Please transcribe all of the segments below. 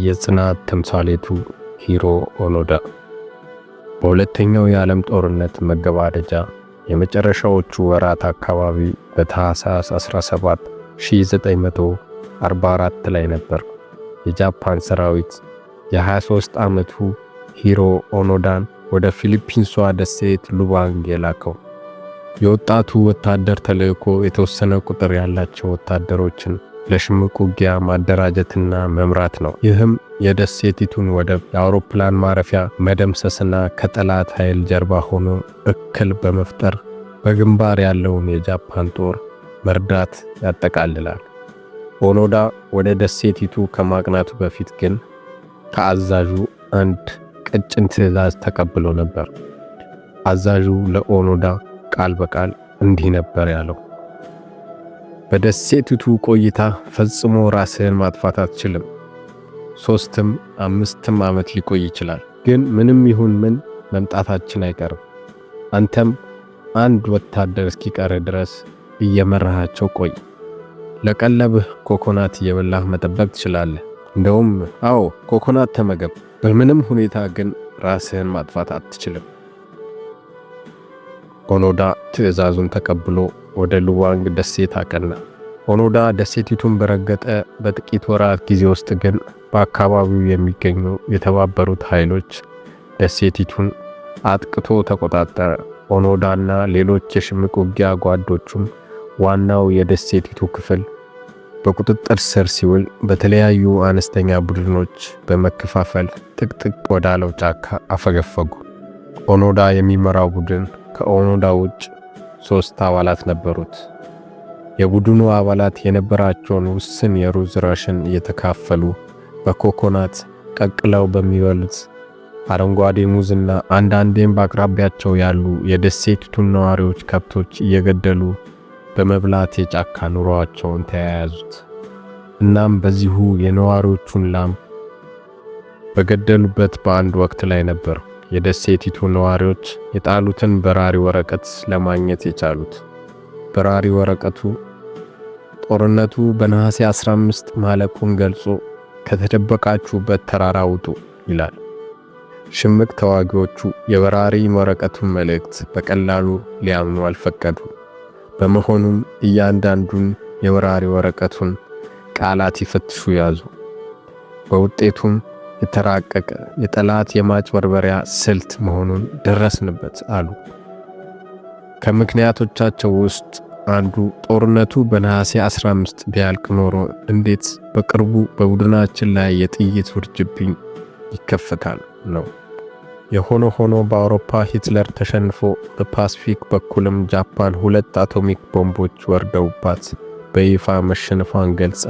የጽናት ተምሳሌቱ ሂሮ ኦኖዳ። በሁለተኛው የዓለም ጦርነት መገባደጃ የመጨረሻዎቹ ወራት አካባቢ በታህሳስ 17 1944 ላይ ነበር የጃፓን ሰራዊት የ23 ዓመቱ ሂሮ ኦኖዳን ወደ ፊሊፒንሷ ደሴት ሉባንግ የላከው። የወጣቱ ወታደር ተልዕኮ የተወሰነ ቁጥር ያላቸው ወታደሮችን ለሽምቅ ውጊያ ማደራጀትና መምራት ነው። ይህም የደሴቲቱን ወደብ፣ የአውሮፕላን ማረፊያ መደምሰስና ከጠላት ኃይል ጀርባ ሆኖ እክል በመፍጠር በግንባር ያለውን የጃፓን ጦር መርዳት ያጠቃልላል። ኦኖዳ ወደ ደሴቲቱ ከማቅናቱ በፊት ግን ከአዛዡ አንድ ቀጭን ትዕዛዝ ተቀብሎ ነበር። አዛዡ ለኦኖዳ ቃል በቃል እንዲህ ነበር ያለው፦ "በደሴቲቱ ቆይታ ፈጽሞ ራስህን ማጥፋት አትችልም። 3ም 5ም ዓመት ሊቆይ ይችላል፣ ግን ምንም ይሁን ምን መምጣታችን አይቀርም። አንተም አንድ ወታደር እስኪቀርህ ድረስ እየመራሃቸው ቆይ። ለቀለብህ ኮኮናት እየበላህ መጠበቅ ትችላለህ። እንደውም አዎ፣ ኮኮናት ተመገብ። በምንም ሁኔታ ግን ራስህን ማጥፋት አትችልም።" ኦኖዳ ትዕዛዙን ተቀብሎ ወደ ሉባንግ ደሴት አቀና። ኦኖዳ ደሴቲቱን በረገጠ በጥቂት ወራት ጊዜ ውስጥ ግን በአካባቢው የሚገኙ የተባበሩት ኃይሎች ደሴቲቱን አጥቅቶ ተቆጣጠረ። ኦኖዳና ሌሎች የሽምቅ ውጊያ ጓዶቹም ዋናው የደሴቲቱ ክፍል በቁጥጥር ስር ሲውል በተለያዩ አነስተኛ ቡድኖች በመከፋፈል ጥቅጥቅ ወዳለው ጫካ አፈገፈጉ። ኦኖዳ የሚመራው ቡድን ከኦኖዳ ውጭ ሶስት አባላት ነበሩት። የቡድኑ አባላት የነበራቸውን ውስን የሩዝ ራሽን እየተካፈሉ፣ በኮኮናት ቀቅለው በሚበሉት አረንጓዴ ሙዝና አንዳንዴም በአቅራቢያቸው ያሉ የደሴቲቱን ነዋሪዎች ከብቶች እየገደሉ በመብላት የጫካ ኑሯቸውን ተያያዙት። እናም በዚሁ የነዋሪዎቹን ላም በገደሉበት በአንድ ወቅት ላይ ነበር የደሴቲቱ ነዋሪዎች የጣሉትን በራሪ ወረቀት ለማግኘት የቻሉት። በራሪ ወረቀቱ ጦርነቱ በነሐሴ 15 ማለቁን ገልጾ "ከተደበቃችሁበት ተራራ ውጡ" ይላል። ሽምቅ ተዋጊዎቹ የበራሪ ወረቀቱን መልእክት በቀላሉ ሊያምኑ አልፈቀዱም። በመሆኑም እያንዳንዱን የበራሪ ወረቀቱን ቃላት ይፈትሹ ያዙ። በውጤቱም የተራቀቀ የጠላት የማጭበርበሪያ ስልት መሆኑን ደረስንበት አሉ። ከምክንያቶቻቸው ውስጥ አንዱ ጦርነቱ በነሐሴ 15 ቢያልቅ ኖሮ እንዴት በቅርቡ በቡድናችን ላይ የጥይት ውርጅብኝ ይከፈታል ነው። የሆነ ሆኖ በአውሮፓ ሂትለር ተሸንፎ፣ በፓስፊክ በኩልም ጃፓን ሁለት አቶሚክ ቦምቦች ወርደውባት በይፋ መሸነፏን ገልጻ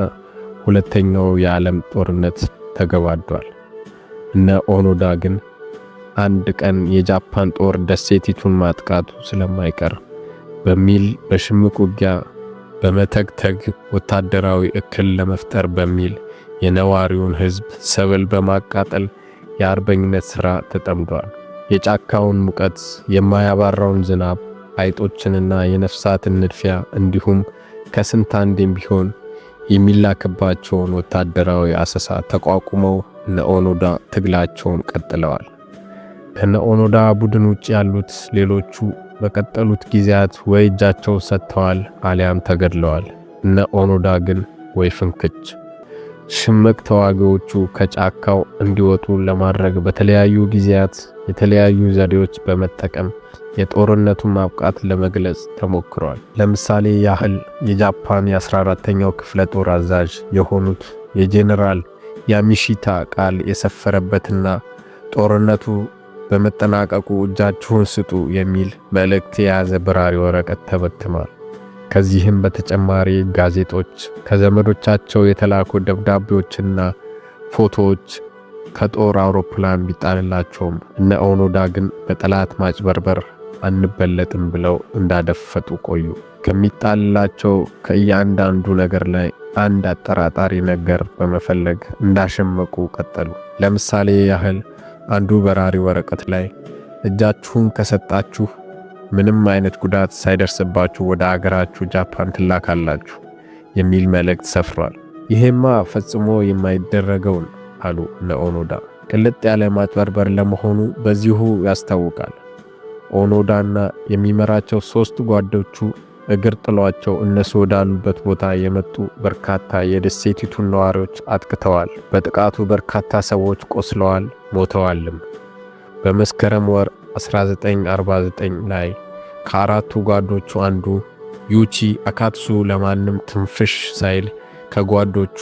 ሁለተኛው የዓለም ጦርነት ተገባዷል። እነ ኦኖዳ ግን አንድ ቀን የጃፓን ጦር ደሴቲቱን ማጥቃቱ ስለማይቀር በሚል በሽምቅ ውጊያ በመተግተግ ወታደራዊ እክል ለመፍጠር በሚል የነዋሪውን ሕዝብ ሰብል በማቃጠል የአርበኝነት ሥራ ተጠምደዋል። የጫካውን ሙቀት፣ የማያባራውን ዝናብ፣ አይጦችንና የነፍሳትን ንድፊያ እንዲሁም ከስንት አንዴም ቢሆን የሚላክባቸውን ወታደራዊ አሰሳ ተቋቁመው እነ ኦኖዳ ትግላቸውን ቀጥለዋል። ከነ ኦኖዳ ቡድን ውጭ ያሉት ሌሎቹ በቀጠሉት ጊዜያት ወይ እጃቸው ሰጥተዋል አሊያም ተገድለዋል። እነ ኦኖዳ ግን ወይ ፍንክች። ሽምቅ ተዋጊዎቹ ከጫካው እንዲወጡ ለማድረግ በተለያዩ ጊዜያት የተለያዩ ዘዴዎች በመጠቀም የጦርነቱን ማብቃት ለመግለጽ ተሞክሯል። ለምሳሌ ያህል የጃፓን የ14ኛው ክፍለ ጦር አዛዥ የሆኑት የጄኔራል ያሚሺታ ቃል የሰፈረበትና ጦርነቱ በመጠናቀቁ እጃችሁን ስጡ የሚል መልእክት የያዘ በራሪ ወረቀት ተበትኗል። ከዚህም በተጨማሪ ጋዜጦች፣ ከዘመዶቻቸው የተላኩ ደብዳቤዎችና ፎቶዎች ከጦር አውሮፕላን ቢጣልላቸውም እነ ኦኖዳ ግን በጠላት ማጭበርበር አንበለጥም ብለው እንዳደፈጡ ቆዩ። ከሚጣልላቸው ከእያንዳንዱ ነገር ላይ አንድ አጠራጣሪ ነገር በመፈለግ እንዳሸመቁ ቀጠሉ። ለምሳሌ ያህል አንዱ በራሪ ወረቀት ላይ "እጃችሁን ከሰጣችሁ ምንም አይነት ጉዳት ሳይደርስባችሁ ወደ አገራችሁ ጃፓን ትላካላችሁ" የሚል መልእክት ሰፍሯል። ይሄማ ፈጽሞ የማይደረገውን አሉ ለኦኖዳ። ቅልጥ ያለ ማጭበርበር ለመሆኑ በዚሁ ያስታውቃል። ኦኖዳና የሚመራቸው ሦስት ጓዶቹ እግር ጥሏቸው እነሱ ወዳሉበት ቦታ የመጡ በርካታ የደሴቲቱን ነዋሪዎች አጥቅተዋል። በጥቃቱ በርካታ ሰዎች ቆስለዋል፣ ሞተዋልም። በመስከረም ወር 1949 ላይ ከአራቱ ጓዶቹ አንዱ ዩቺ አካትሱ ለማንም ትንፍሽ ሳይል ከጓዶቹ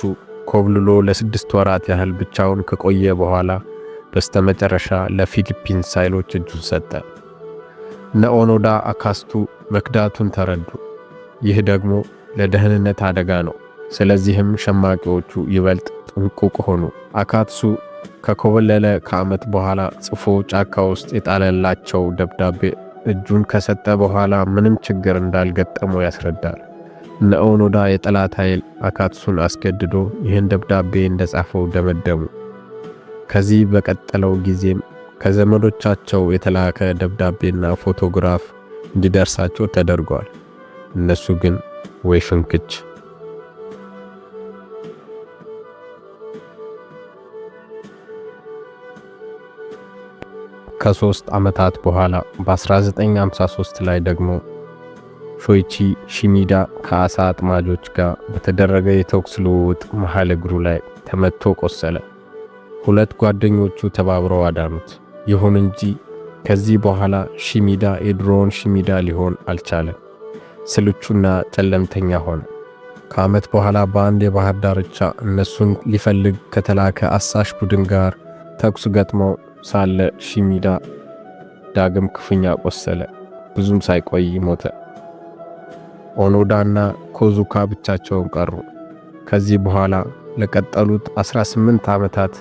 ኮብልሎ ለ6 ወራት ያህል ብቻውን ከቆየ በኋላ በስተመጨረሻ ለፊሊፒንስ ኃይሎች እጁን ሰጠ። እነ ኦኖዳ አካስቱ መክዳቱን ተረዱ። ይህ ደግሞ ለደህንነት አደጋ ነው። ስለዚህም ሸማቂዎቹ ይበልጥ ጥንቁቅ ሆኑ። አካትሱ ከኮበለለ ከዓመት በኋላ ጽፎ ጫካ ውስጥ የጣለላቸው ደብዳቤ እጁን ከሰጠ በኋላ ምንም ችግር እንዳልገጠመው ያስረዳል። እነ ኦኖዳ የጠላት ኃይል አካትሱን አስገድዶ ይህን ደብዳቤ እንደጻፈው ደመደሙ። ከዚህ በቀጠለው ጊዜም ከዘመዶቻቸው የተላከ ደብዳቤና ፎቶግራፍ እንዲደርሳቸው ተደርጓል። እነሱ ግን ወይ ፍንክች። ከ3 ዓመታት በኋላ በ1953 ላይ ደግሞ ሾይቺ ሺሚዳ ከአሳ አጥማጆች ጋር በተደረገ የተኩስ ልውውጥ መሃል እግሩ ላይ ተመቶ ቆሰለ። ሁለት ጓደኞቹ ተባብረው አዳኑት። ይሁን እንጂ ከዚህ በኋላ ሺሚዳ የድሮውን ሺሚዳ ሊሆን አልቻለም። ስልቹና ጨለምተኛ ሆነ። ከዓመት በኋላ በአንድ የባህር ዳርቻ እነሱን ሊፈልግ ከተላከ አሳሽ ቡድን ጋር ተኩስ ገጥመው ሳለ ሺሚዳ ዳግም ክፉኛ ቆሰለ። ብዙም ሳይቆይ ሞተ። ኦኖዳና ኮዙካ ብቻቸውን ቀሩ። ከዚህ በኋላ ለቀጠሉት 18 ዓመታት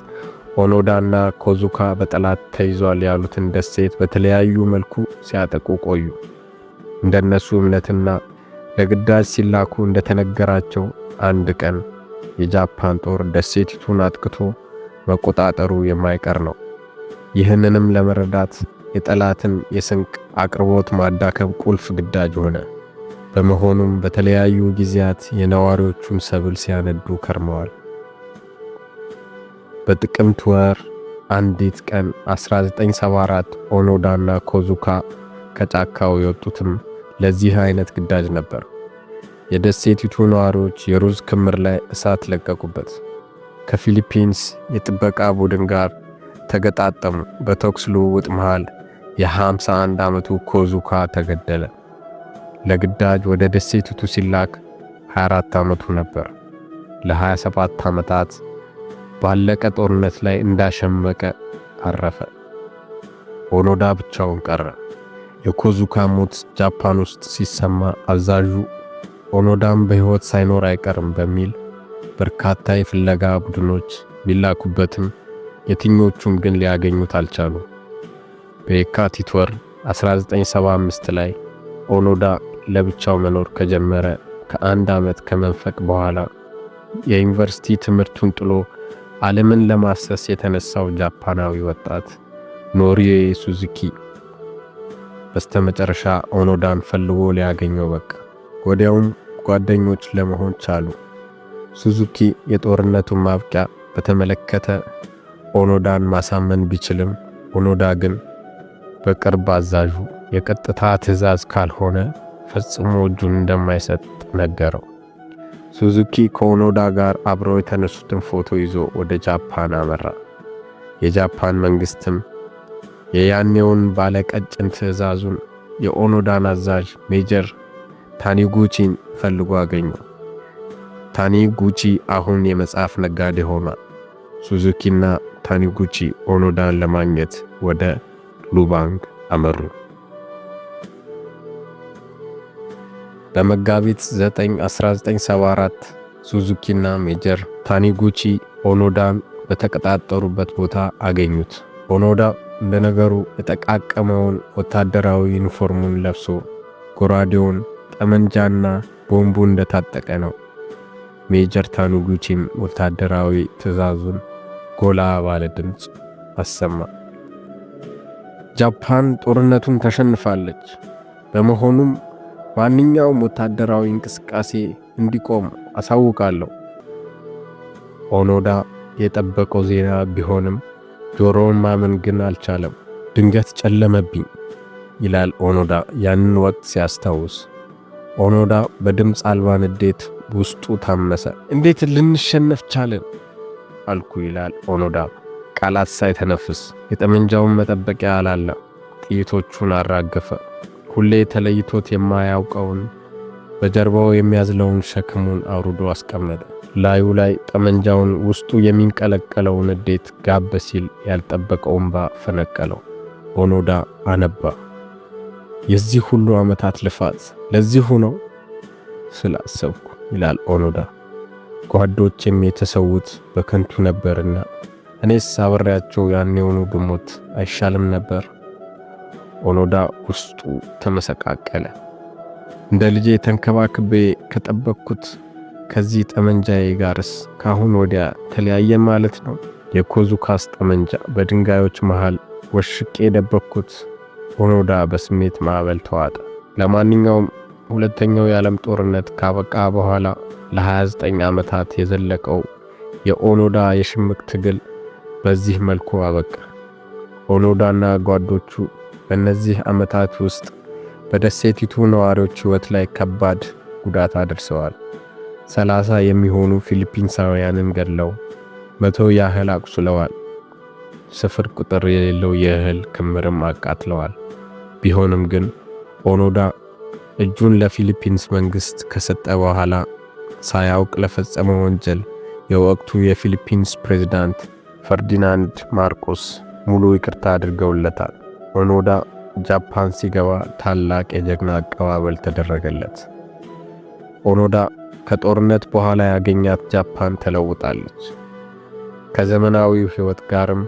ኦኖዳና ኮዙካ በጠላት ተይዟል ያሉትን ደሴት በተለያዩ መልኩ ሲያጠቁ ቆዩ። እንደነሱ እምነትና ለግዳጅ ሲላኩ እንደተነገራቸው አንድ ቀን የጃፓን ጦር ደሴቲቱን አጥቅቶ መቆጣጠሩ የማይቀር ነው። ይህንንም ለመረዳት የጠላትን የስንቅ አቅርቦት ማዳከም ቁልፍ ግዳጅ ሆነ። በመሆኑም በተለያዩ ጊዜያት የነዋሪዎቹን ሰብል ሲያነዱ ከርመዋል። በጥቅምት ወር አንዲት ቀን 1974 ኦኖዳና ኮዙካ ከጫካው የወጡትም ለዚህ አይነት ግዳጅ ነበር። የደሴቲቱ ነዋሪዎች የሩዝ ክምር ላይ እሳት ለቀቁበት። ከፊሊፒንስ የጥበቃ ቡድን ጋር ተገጣጠሙ። በተኩስ ልውውጥ መሃል የ51 ዓመቱ ኮዙካ ተገደለ። ለግዳጅ ወደ ደሴቲቱ ሲላክ 24 ዓመቱ ነበር። ለ27 ዓመታት ባለቀ ጦርነት ላይ እንዳሸመቀ አረፈ። ኦኖዳ ብቻውን ቀረ። የኮዙካ ሞት ጃፓን ውስጥ ሲሰማ አዛዡ ኦኖዳም በሕይወት ሳይኖር አይቀርም በሚል በርካታ የፍለጋ ቡድኖች ቢላኩበትም የትኞቹም ግን ሊያገኙት አልቻሉ። በየካቲት ወር 1975 ላይ ኦኖዳ ለብቻው መኖር ከጀመረ ከአንድ ዓመት ከመንፈቅ በኋላ የዩኒቨርሲቲ ትምህርቱን ጥሎ ዓለምን ለማሰስ የተነሳው ጃፓናዊ ወጣት ኖሪዬ ሱዙኪ በስተመጨረሻ ኦኖዳን ፈልጎ ሊያገኘው በቃ። ወዲያውም ጓደኞች ለመሆን ቻሉ። ሱዙኪ የጦርነቱን ማብቂያ በተመለከተ ኦኖዳን ማሳመን ቢችልም፣ ኦኖዳ ግን በቅርብ አዛዡ የቀጥታ ትዕዛዝ ካልሆነ ፈጽሞ እጁን እንደማይሰጥ ነገረው። ሱዙኪ ከኦኖዳ ጋር አብረው የተነሱትን ፎቶ ይዞ ወደ ጃፓን አመራ። የጃፓን መንግስትም የያኔውን ባለቀጭን ትዕዛዙን የኦኖዳን አዛዥ ሜጀር ታኒጉቺን ፈልጎ አገኘው። ታኒጉቺ አሁን የመጽሐፍ ነጋዴ ሆኗል። ሱዙኪና ታኒጉቺ ኦኖዳን ለማግኘት ወደ ሉባንግ አመሩ። በመጋቢት 9 1974 ሱዙኪና ሜጀር ታኒጉቺ ኦኖዳን በተቀጣጠሩበት ቦታ አገኙት። ኦኖዳ እንደ ነገሩ የጠቃቀመውን ወታደራዊ ዩኒፎርሙን ለብሶ ጎራዴውን፣ ጠመንጃና ቦምቡ እንደታጠቀ ነው። ሜጀር ታኒጉቺም ወታደራዊ ትዕዛዙን ጎላ ባለ ድምፅ አሰማ። ጃፓን ጦርነቱን ተሸንፋለች። በመሆኑም ማንኛውም ወታደራዊ እንቅስቃሴ እንዲቆም አሳውቃለሁ። ኦኖዳ የጠበቀው ዜና ቢሆንም ጆሮውን ማመን ግን አልቻለም። "ድንገት ጨለመብኝ" ይላል ኦኖዳ ያንን ወቅት ሲያስታውስ። ኦኖዳ በድምፅ አልባ ንዴት ውስጡ ታመሰ። "እንዴት ልንሸነፍ ቻልን?" አልኩ ይላል ኦኖዳ ቃላት ሳይተነፍስ። የጠመንጃውን መጠበቂያ አላላ፣ ጥይቶቹን አራገፈ። ሁሌ ተለይቶት የማያውቀውን በጀርባው የሚያዝለውን ሸክሙን አውርዶ አስቀመጠ። ላዩ ላይ ጠመንጃውን ውስጡ የሚንቀለቀለው ንዴት ጋብ ሲል ያልጠበቀው እምባ ፈነቀለው። ኦኖዳ አነባ። "የዚህ ሁሉ ዓመታት ልፋት ለዚሁ ነው ስል አሰብኩ" ይላል ኦኖዳ። "ጓዶቼም የተሰዉት በከንቱ ነበርና እኔስ አብሬያቸው ያኔውኑ ብሞት አይሻልም ነበር?" ኦኖዳ ውስጡ ተመሰቃቀለ። "እንደ ልጄ ተንከባክቤ ከጠበቅኩት ከዚህ ጠመንጃዬ ጋርስ ካሁን ወዲያ ተለያየን ማለት ነው? የኮዙካስ ጠመንጃ በድንጋዮች መሃል ወሽቄ የደበቅኩት።" ኦኖዳ በስሜት ማዕበል ተዋጠ። ለማንኛውም ሁለተኛው የዓለም ጦርነት ካበቃ በኋላ ለ29 ዓመታት የዘለቀው የኦኖዳ የሽምቅ ትግል በዚህ መልኩ አበቃ። ኦኖዳና ጓዶቹ በእነዚህ ዓመታት ውስጥ በደሴቲቱ ነዋሪዎች ሕይወት ላይ ከባድ ጉዳት አድርሰዋል። 30 የሚሆኑ ፊሊፒንሳውያንን ገድለው 100 ያህል አቁስለዋል። ስፍር ቁጥር የሌለው የእህል ክምርም አቃጥለዋል። ቢሆንም ግን ኦኖዳ እጁን ለፊሊፒንስ መንግስት ከሰጠ በኋላ ሳያውቅ ለፈጸመው ወንጀል የወቅቱ የፊሊፒንስ ፕሬዝዳንት ፈርዲናንድ ማርኮስ ሙሉ ይቅርታ አድርገውለታል። ኦኖዳ ጃፓን ሲገባ ታላቅ የጀግና አቀባበል ተደረገለት። ኦኖዳ ከጦርነት በኋላ ያገኛት ጃፓን ተለውጣለች። ከዘመናዊው ሕይወት ጋርም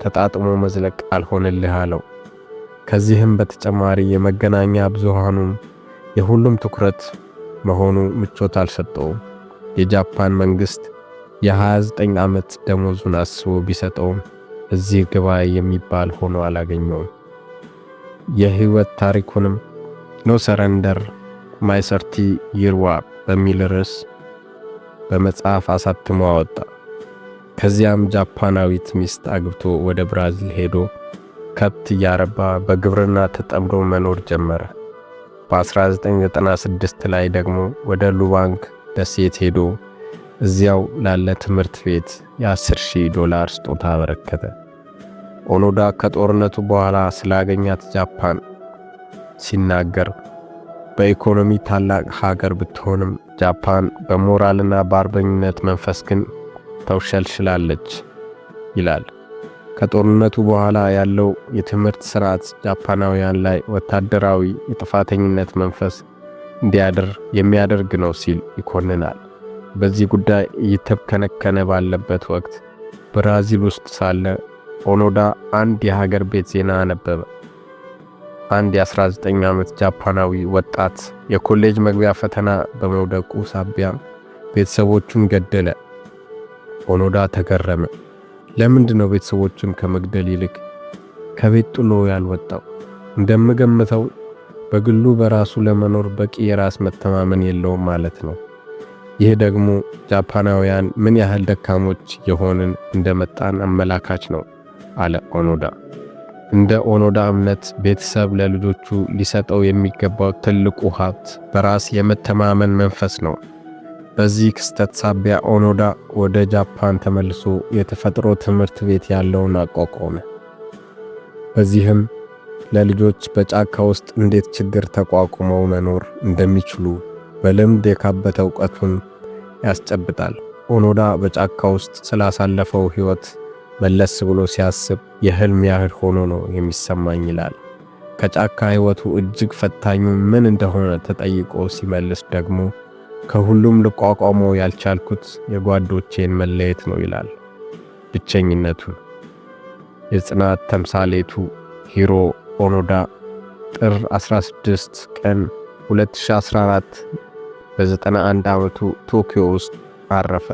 ተጣጥሞ መዝለቅ አልሆንልህ አለው። ከዚህም በተጨማሪ የመገናኛ ብዙሃኑም የሁሉም ትኩረት መሆኑ ምቾት አልሰጠውም። የጃፓን መንግስት የ29 ዓመት ደሞዙን አስቦ ቢሰጠውም እዚህ ግባ የሚባል ሆኖ አላገኘውም። የህይወት ታሪኩንም "No Surrender: My 30 Year War" በሚል ርዕስ በመጽሐፍ አሳትሞ አወጣ። ከዚያም ጃፓናዊት ሚስት አግብቶ ወደ ብራዚል ሄዶ ከብት እያረባ በግብርና ተጠምዶ መኖር ጀመረ። በ1996 ላይ ደግሞ ወደ ሉባንግ ደሴት ሄዶ እዚያው ላለ ትምህርት ቤት የ10,000 ዶላር ስጦታ አበረከተ። ኦኖዳ ከጦርነቱ በኋላ ስላገኛት ጃፓን ሲናገር በኢኮኖሚ ታላቅ ሀገር ብትሆንም ጃፓን በሞራልና በአርበኝነት መንፈስ ግን ተውሸልሽላለች ይላል። ከጦርነቱ በኋላ ያለው የትምህርት ስርዓት ጃፓናውያን ላይ ወታደራዊ የጥፋተኝነት መንፈስ እንዲያድር የሚያደርግ ነው ሲል ይኮንናል። በዚህ ጉዳይ እየተብከነከነ ባለበት ወቅት ብራዚል ውስጥ ሳለ ኦኖዳ አንድ የሀገር ቤት ዜና አነበበ። አንድ የ19 ዓመት ጃፓናዊ ወጣት የኮሌጅ መግቢያ ፈተና በመውደቁ ሳቢያ ቤተሰቦቹን ገደለ። ኦኖዳ ተገረመ። ለምንድን ነው ቤተሰቦቹን ከመግደል ይልቅ ከቤት ጥሎ ያልወጣው? እንደምገምተው በግሉ በራሱ ለመኖር በቂ የራስ መተማመን የለውም ማለት ነው። ይህ ደግሞ ጃፓናውያን ምን ያህል ደካሞች እየሆንን እንደመጣን አመላካች ነው አለ ኦኖዳ። እንደ ኦኖዳ እምነት ቤተሰብ ለልጆቹ ሊሰጠው የሚገባው ትልቁ ሀብት በራስ የመተማመን መንፈስ ነው። በዚህ ክስተት ሳቢያ ኦኖዳ ወደ ጃፓን ተመልሶ የተፈጥሮ ትምህርት ቤት ያለውን አቋቋመ። በዚህም ለልጆች በጫካ ውስጥ እንዴት ችግር ተቋቁመው መኖር እንደሚችሉ በልምድ የካበተ እውቀቱን ያስጨብጣል። ኦኖዳ በጫካ ውስጥ ስላሳለፈው ሕይወት መለስ ብሎ ሲያስብ የህልም ያህል ሆኖ ነው የሚሰማኝ ይላል። ከጫካ ሕይወቱ እጅግ ፈታኙ ምን እንደሆነ ተጠይቆ ሲመልስ ደግሞ ከሁሉም ልቋቋመው ያልቻልኩት የጓዶቼን መለየት ነው ይላል። ብቸኝነቱን። የጽናት ተምሳሌቱ ሂሮ ኦኖዳ ጥር 16 ቀን 2014 በ91 ዓመቱ ቶኪዮ ውስጥ አረፈ።